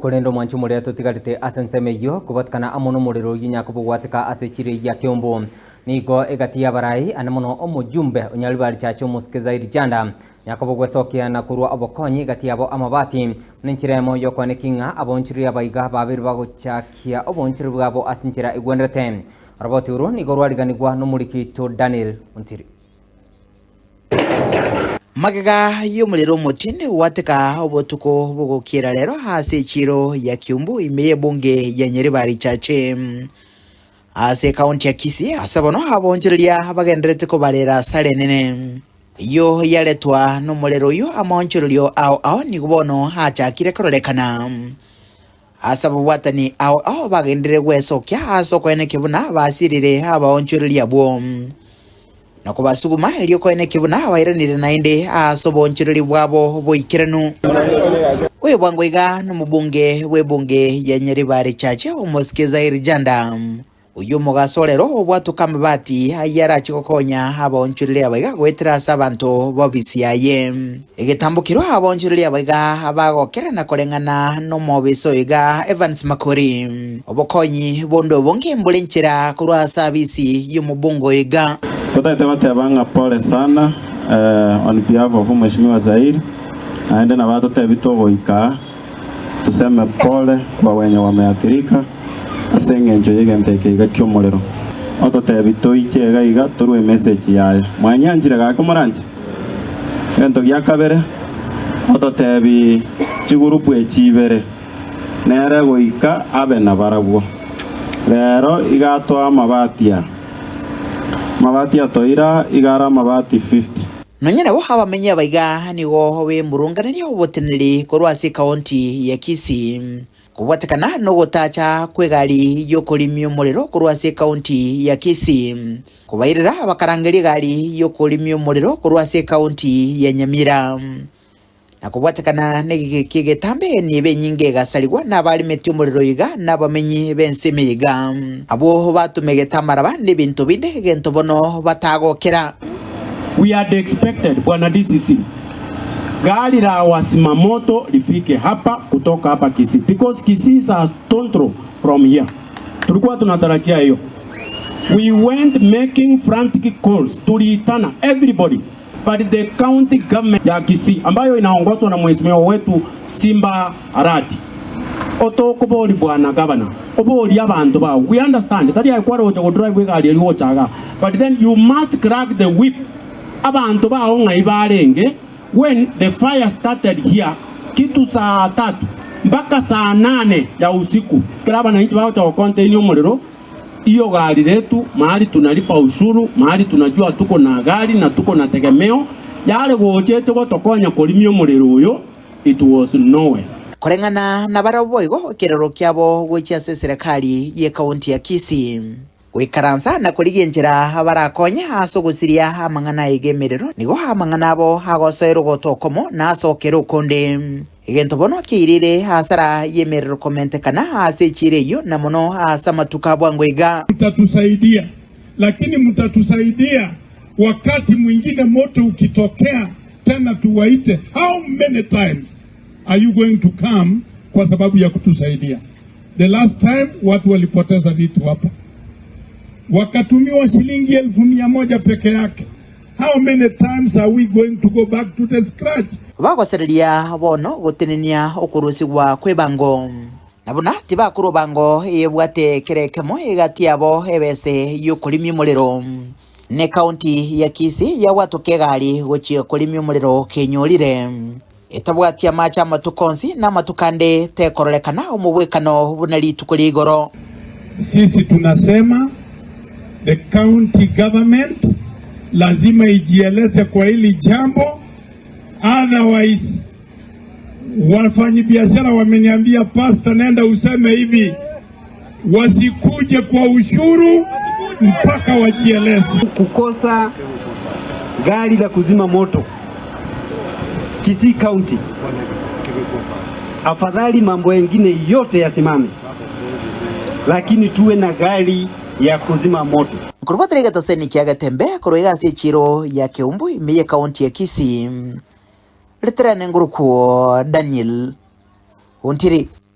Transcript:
Korende omwanchi omoria totigarete ase ensemo eyio, kobatikana amo nomorero oyio nyakobogwateka ase chiria gia Keumbu. Nigo egati y'abarai ane mono omojumbe o Nyaribari Church omosike Zaidi Janda, nyakobogwesokia na korua obokonyi egati yabo amabati, buna enchera emo y'okoenekia ng'a abaonchoreri abaiga babeire bagochakia oboonchoreri bwabo ase enchera egwenerete. Oroboti oro nigo rwariganigwa nomoriki oito Daniel Ontiri. Magega y'omorero omotindi gwateka obotuko bogokiera rero ase echiiro ya Kiumbu ime y'ebunge ya Nyaribari Chache ase ekaunti ya Kisii ase bono abaonchoreria bagendererete kobarera asara enene. Eyio yaretwa nomorero oyio amaonchorerio ao ao nigo bono achakire kororekana. Ase ababwatani ao ao bagenderere gwesokia ase okoenekia buna basirire abaonchoreria abwo, na kobasuguma erio koenekia buna bairanire naende ase oboonchoreria bwabo boikeranu. Oyo bwango iga nomobunge bw'ebunge ya Nyaribari Church, omosike Zair Janda. Oyio omogaso rero obwatoka amabati ayio arache gokonya abaonchoreria abaiga goetera ase abanto b'ofisi yaye. Egetambokero abaonchoreria abaiga bagokera na koreng'ana nomobisa oyo iga Evans Makori. Obokonyi bonde obonge mbore nchera korwa ase abisi y'omobunge oyo iga. Totagete goteba ng'a pole sana on behalf of Mheshimiwa Zair, naende nabo atotebi togoika aa. Tuseme pole kwa wenye wameathirika ase engencho y'egento eke iga ki'omorero. Ototebi toiche iga iga torue emessage yaye. Mwanyanchire gaki moranche? Egento gia kabere, ototebi chigurupu echi ibere nere goika abe nabarabwo. Rero iga atoa amabati aa. Amabati atoira iga are amabati 50. Nonya nabo abamenyi abaiga nigo bemurunganeria oboteneneri korwa ase ekaonti ya Kisii kobwatekana nogotacha kw'egari y'okorimia omorero korwa ase ekaonti ya Kisii kobairera bakarangeria egari y'okorimia omorero korwa ase ekaonti ya Nyamira. Na kobwatekana negeke ki'egetambe enibo enyinge egasarigwa nabaarimetie omorero iga na abamenyi b'ense ime iga. Abwo batumegete amaraba na ebinto binde egento bono batagokera. We had expected bwana DCC gari la wazima moto lifike hapa kutoka hapa Kisii because Kisii is a stone throw from here. Tulikuwa tunatarajia hiyo. We went making frantic calls, tuliitana everybody. But the county government ya Kisii ambayo inaongozwa na mheshimiwa wetu Simba Arati otokobori bwana governor oborie abanto bao we understand tari aye kware gocha go drive egari eria gocha igaa but then you must crack the whip abanto bao ng'ai barenge when the fire started here kitu saa tatu mpaka saa nane ya usiku ekero abananchi bagocha go contain omorero Iyo gari letu mahali tunalipa ushuru, mahali tunajua tuko na gari na tuko na tegemeo, yare gochete gotokonya korimia omorero oyo, it was nowhere. Koreng'ana nabarabwo boigo ekerero kiabo gochia ase eserekari y'ekaunti ya Kisii. Goikaransa na korigia enchera barakonye ase ogosiria amang'ana aye g'emerero, nigo amang'ana abo agosoerwa goto okomo na ase okera okonde. Egento bono kiairire hasara y'emerero komentekana ase echiiro eyio, na mono ase amatuko a bwango iga. Mtatusaidia, lakini mtatusaidia wakati mwingine moto ukitokea tena tuwaite, how many times are you going to come kwa sababu ya kutusaidia? The last time watu walipoteza vitu hapa wakatumiwa shilingi 100,000 peke yake. How many times are we going to go back to the scratch? Bagosereria bono gotenenia okorusigwa kw'ebango, na buna tibakorwa bango eyebwate kera ekemo egati yabo ebese y'okorimia omorero. Ne county ya Kisii yagwatoka egari gochia korimia omorero kenyorire etabwati amache amatuko onsi na amatuko ande tekororekana omogwekano buna rituko ria igoro. Sisi tunasema the county government lazima ijieleze kwa hili jambo otherwise wafanyibiashara wameniambia pastor, nenda useme hivi wasikuje kwa ushuru mpaka wajieleze. Kukosa gari la kuzima moto Kisii County, afadhali mambo mengine yote yasimame, lakini tuwe na gari ya kuzima moto. Nkorobwatera egetoseni kia Getembe korwa iga ase echiro ya Keumbu ime y'ekaunti ya Kisii, Riterane Ngurukuo Daniel Ontiri.